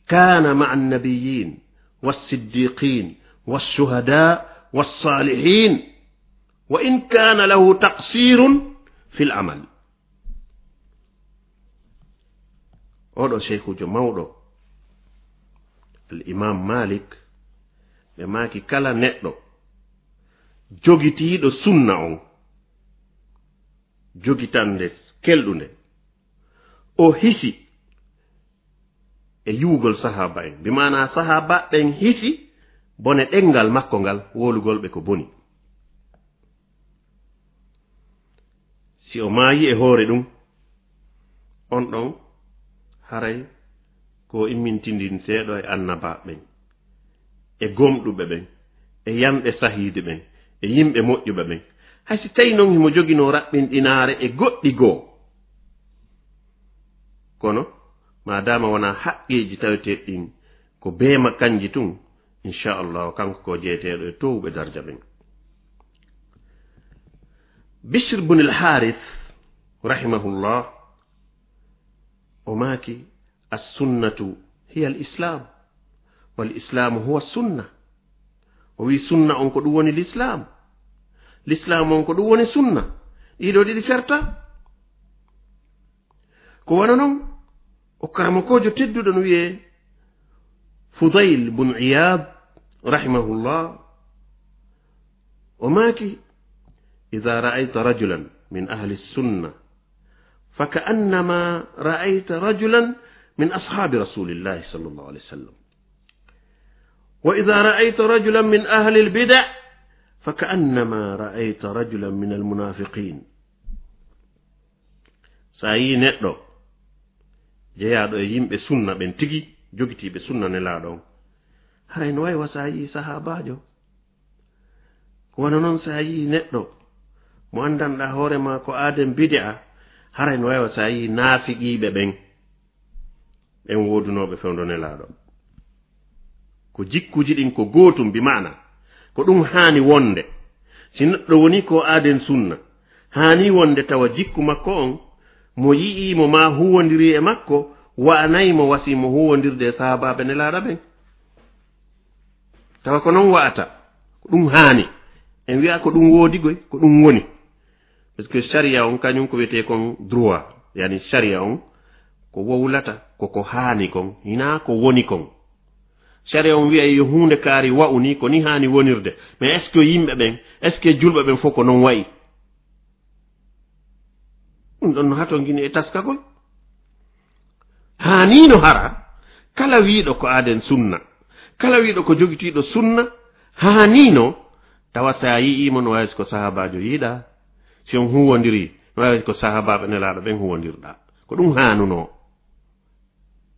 kana ma'a an-nabiyyin was-siddiqin wash-shuhada was-salihin, wa in kana lahu taqsirun fil amal. Oɗo sheykhujo mawɗo, al imam Malik, ɓe maaki kala neɗɗo jogitiiɗo sunna on, jogitande kelɗunde, o hisi e yuwugol sahaaba en, bi maanaa sahaaba ɓen hisi bone ɗenngal makko ngal, wowlugol ɓe ko boni. Si o maayi e hoore ɗum, on ɗon haray ko immintindinteeɗo e annabaaɓe ɓen, e gomɗuɓe ɓen, e yanɓe sahiide ɓen, e yimɓe moƴƴuɓe ɓen. Hay si tawi non himo joginoo raɓɓinɗinaare e goɗɗi goo, kono maadaama wonaa haqqeeji taweteeɗi ɗin, ko beema kanji tun, inchallah, kanko ko jeyeteeɗo e toowuɓe darja ɓen. Bishr bun al-Harith, rahimahullah, o maaki, "As-sunnatu hiya al-islam, wal islamu huwa sunna." O wi, "Sunna on ko ɗum woni l'islam, l'islam on ko ɗum woni sunna." Ɗiɗo ɗiɗi serta. Ko wano non, o karamokoojo tedduɗo no wiyee Fudayl bun Iyad, rahimahullah, o maaki, "Idha ra'ayta rajulan min ahli sunna, fa ka'annama ra'ayta rajulan min ashabi rasulillahi sallallahu alaihi wasallam. Wa idha ra'ayta rajulan min ahli al-bid'a, fa ka'annama ra'ayta rajulan min al-munafiqin." So a yii neɗɗo jeyaaɗo e yimɓe sunna ɓen tigi, jogitiiɓe sunna Nelaaɗo on, haray no wayi wa so a yii sahaabaajo. Ko wano non, so a yii neɗɗo mo anndanɗaa hoore maa ko aaden bid'a, haray no wayi wa so a yii naafiqiiɓe ɓen, ɓen woodunooɓe fewndo Nelaaɗo. Ko jikkuuji ɗin ko gootum, bi maana ko ɗum haani wonde. Si neɗɗo woni ko aaden sunna, haani wonde tawa jikku makko on, mo yi'ii mo maa huwondiri e makko, wa'anay mo wa si mo huwondirde e sahaabaaɓe Nelaaɗo ɓen. Tawa ko non wa'ata, ko ɗum haani. En wi'a ko ɗum woodi goy, ko ɗum woni. Parce que sharia on kañum ko wiyetee kon droit, yani sharia on ko wowlata ko ko haani kon, hinaa ko woni kon. Sharia on wi'ay yo huunde kaari wa'u ni, ko ni haani wonirde. Mais est-ce que yimɓe ɓen, est-ce que julɓe ɓen fof ko non wa'i? Ɗum ɗon no hatongini e taskagol. Haaniino hara, kala wiiɗo ko aaden sunna, kala wiiɗo ko jogitiiɗo sunna, haaniino tawa so a yi'ii mo no waawi si ko sahaabaajo yiiɗaa, si on huwondirii, no waawi si ko sahaabaaɓe Nelaaɗo ɓen huwondirɗaa. Ko ɗum haanunoo.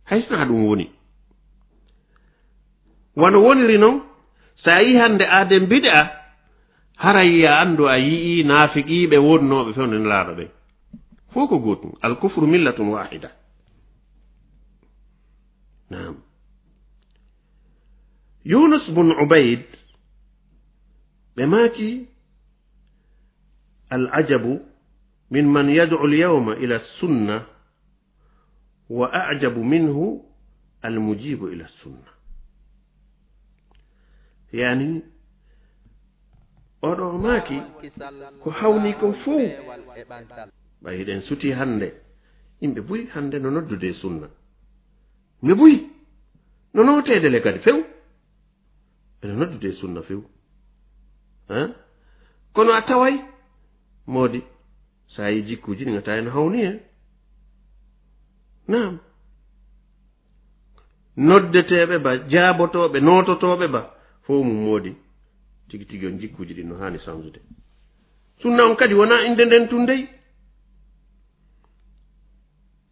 Hay sinaa ɗum woni. Wano woniri non, so a yii hannde aaden bid'a, haray a anndu a yi'ii naafiqiiɓe wonnooɓe fewndo Nelaaɗo ɓen. Fof ko gootum. Al kufru millatun wahida. Naam. Yunus bun Ubayd, ɓe maaki, "Al ajabu min man yad'u al yawma ila sunna Wa ajabu minhu almujibu ila sunna. Yani, oɗo o maaki ko hawni kon fow. Ɓay hiɗen suti hannde, yimɓe buy hannde no noddude e sunna. Ɓe buy no nooteede le kadi few. Ɓe no noddude e sunna few. Hein? Kono a taway moodi, so a yi jikkuuji ɗin, a tawa ene hawni en. Naam. Noddeteeɓe ba, jaabotooɓe, noototooɓe ba, fow mum moodi. Tigi tigi on jikkuuji ɗin no haani sansude. Sunna on kadi wonaa innde nden tun dey.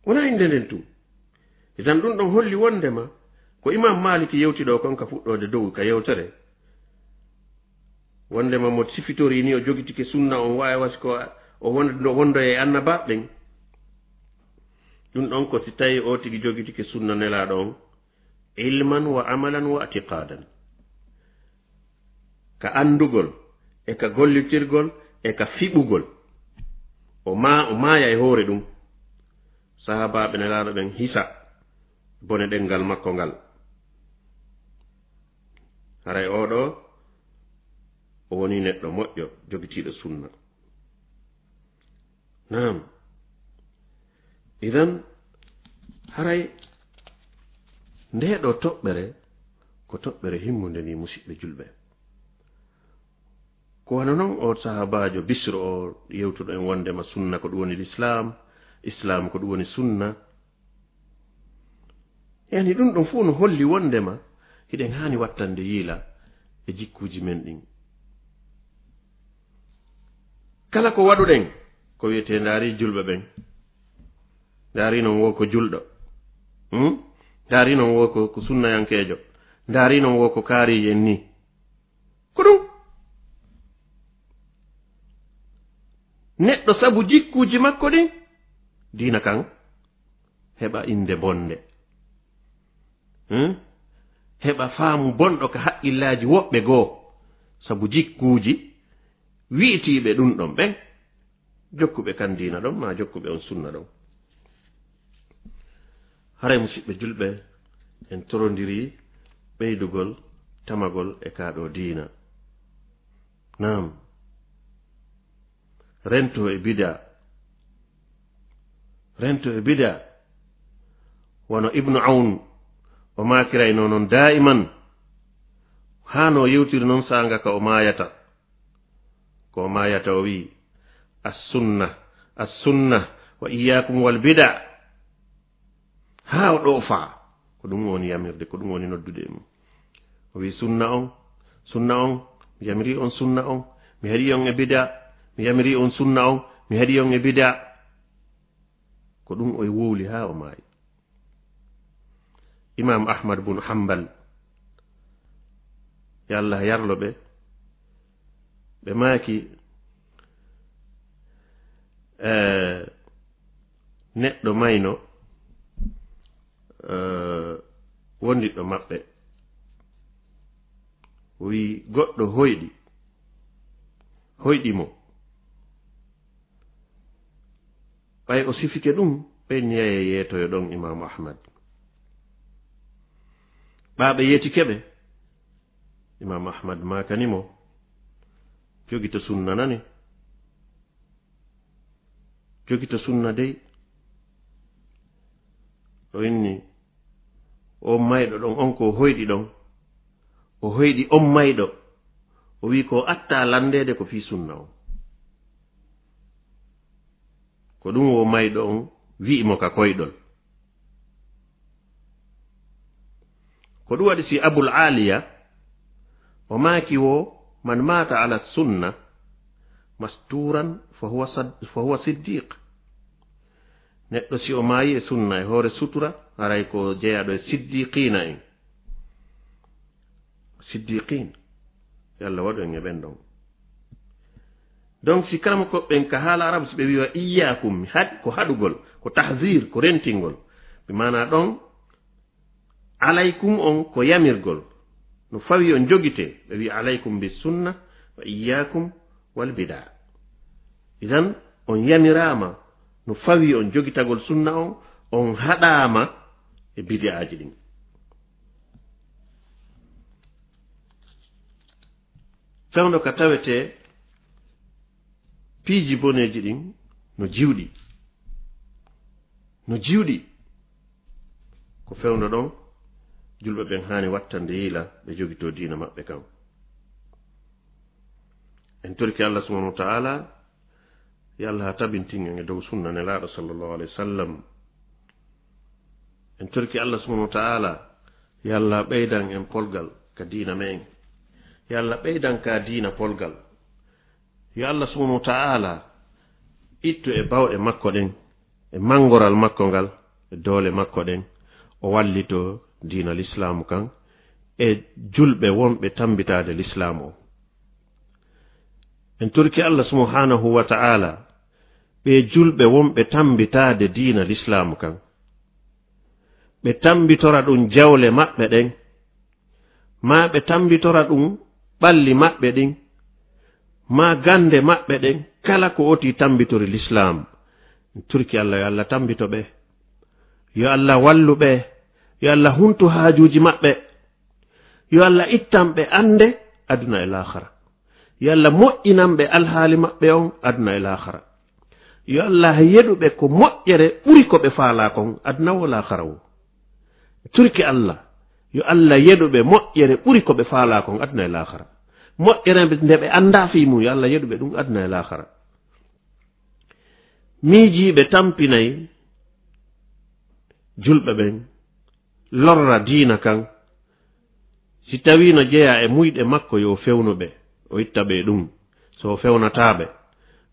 Wonaa innde nden tun. Idan ɗun ɗon holli wondema ko Imam Malik yewti ɗoo kon ka fuɗɗoode dow ka yewtere. Wondema mo sifitorii ni o jogitike sunna on, waawi wasi ko o won-, no wondo e annabaaɓe ɓen. Ɗun ɗon ko si tawi o tigi jogitike sunna Nelaaɗo on, ilman wa amalan wa i'tiqadan. Ka anndugol, e ka gollitirgol, e ka fiɓugol. O ma-, o maaya e hoore ɗun. Sahaabaaɓe Nelaaɗo ɓen hisa bone ɗenngal makko ngal. Haray oo ɗoo, o woni neɗɗo moƴƴo, jogitiiɗo sunna. Naam. Idan, haray ndee ɗoo toɓɓere ko toɓɓere himmunde ni, musiɓɓe julɓe. Ko wano non o sahaabaajo Bisru o yewtuɗo en wondema sunna ko ɗun woni lislaam, islaam ko ɗun woni sunna. Yani ɗun ɗon fow no holli wondema hiɗen haani wattande yiila e jikkuuji men ɗin. Kala ko waɗuɗen, ko wi'etee ndaari julɓe ɓen. Ndaari non wo ko julɗo. Hmm? Ndaari non wo ko, ko sunnayankeejo. Ndaari non wo ko kaariijo en ni. Ko ɗun. Neɗɗo sabu jikkuuji makko ɗin, diina kan heɓa innde bonde. Hmm? Heɓa faamu bonɗo ka haqqillaaji woɓɓe goo, sabu jikkuuji wi'itiiɓe ɗun ɗon ɓen, jokkuɓe kan diina ɗon, maa jokkuɓe on sunna ɗon. Haray, musiɓɓe julɓe, en torondirii ɓeydugol tamagol e kaa ɗoo diina. Naam. Rento e bida. Rento e bida. Wano Ibnu Awn, o maakirayno non daa'iman. Haa no yewtiri non saanga ka o maayata. Ko o maayata o wi'i, "As-sunna, as-sunna, wa iyyaakum wal bida." Haa o ɗoofaa. Ko ɗun woni yamirde, ko ɗun woni noddude e mum. O wi'i, "Sunna on, sunna on, mi yamirii on sunna on, mi haɗii on e bida, mi yamirii on sunna on, mi haɗii on e bida." Ko ɗun o wowli haa o maayi. Imam Ahmad bun Hanbal, yo Allah yarlo ɓe, ɓe maaki, eh, neɗɗo mayno, eh, wondiɗɗo maɓɓe. O wi'i goɗɗo hoyɗi, hoyɗi mo. Ɓay o sifike ɗun, ɓen yeye yeetoyo ɗon Imam Ahmad. Ɓaa ɓe yeetike ɓe, Imam Ahmad maakani mo, "Jogito sunna nani. Jogito sunna dey." O inni, "On mayɗo ɗon, on ko o hoyɗi ɗon, o hoyɗi on mayɗo, o wi'i ko o attaa lanndeede ko fii sunna on." Ko ɗun wo mayɗo on wi'i mo ka koyɗol. Ko ɗun waɗi si Abul Aliya, o maaki wo, "Man maata ala sunna masturan fa huwa sad-, fa huwa siddiq." Neɗɗo si o maayi e sunna e hoore sutura, haray ko jeyaaɗo e siddiqiina en. Siddiqin. Yo Allah waɗu en e ɓen ɗon. Donc, si karamokooɓe ɓen ka haala arabu, si ɓe wi'a iyyaakum, mi haɗ-, ko haɗugol, ko tahzir, ko rentingol. Bi maanaa ɗon, alaykum on ko yamirgol. No fawi on jogite, ɓe wi'a alaykum bis sunna wa iyyaakum wal bida. Idan, on yamiraama no fawi on jogitagol sunna on, On haɗaama e bidi'aaji ɗin. Fewndo ka tawetee piiji boneeji ɗin no jiwɗi. No jiwɗi. Ko fewndo ɗon, julɓe ɓen haani wattande yiila ɓe jogitoo diina maɓɓe kan. En torike Allah subhanahu wa ta'ala, yo Allah tabintin en e dow sunna Nelaaɗo sallallahu alayhi wa sallam. En torike Allah subhanahu wa ta'ala, yo Allah ɓeydan en polgal ka diina men. Yo Allah ɓeydan ka diina polgal. Yo Allah subhanahu wa ta'ala ittu e bawɗe makko ɗen, e mangoral makko ngal, e doole makko ɗen, o wallito diina Lislaamu kan, e julɓe wonɓe tambitaade Lislaamu o. En torike Allah subhanahu wa ta'ala, ɓe julɓe wonɓe tambitaade diina Lislaamu kan, ɓe tambitora ɗum jawle maɓɓe ɗen, maa ɓe tambitora ɗum ɓalli maɓɓe ɗin, maa gannde maɓɓe ɗen, kala ko oti tambitori Lislaam. En torike Allah, yo Allah tambito ɓe. Yo Allah wallu ɓe. Yo Allah huntu haajuuji maɓɓe. Yo Allah ittan ɓe annde aduna e laakara. Yo Allah moƴƴinan ɓe alhaali maɓɓe on aduna e laakara. Yo Allah yeɗu ɓe ko moƴƴere ɓuri ko ɓe faalaa kon aduna wo laakara wo. Torike Allah, yo Allah yeɗu ɓe moƴƴere ɓuri ko ɓe faalaa kon aduna e laakara. Moƴƴere nde ɓe anndaa fii mum, yo Allah yeɗu ɓe ɗum aduna e laakara. Miijiiɓe tampinay julɓe ɓen, lorra diina kan, si tawii no jeyaa e muyɗe makko, yo o fewnu ɓe, o itta ɓe e ɗum. So o fewnataa ɓe,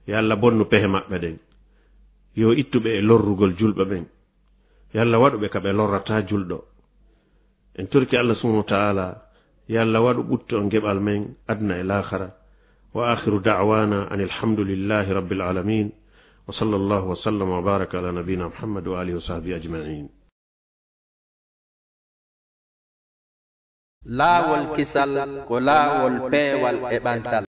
yo Allah bonnu pehe maɓɓe ɗen. Yo ittu ɓe e lorrugol julɓe ɓen. Yo Allah waɗu ɓe ka ɓe lorrataa julɗo. En torike Allah subhanahu wa ta'ala, yo Allah waɗu ɓutto on geɓal men aduna e laakara. Wa akhiru da'wana anil hamdulillahi rabbil alamin. Wa sallallahu wa sallama wa baraka ala nabiyyina Muhammad wa alihi wa sahbihi ajma'in. Laawol kisal ko laawol peewal e ɓantal.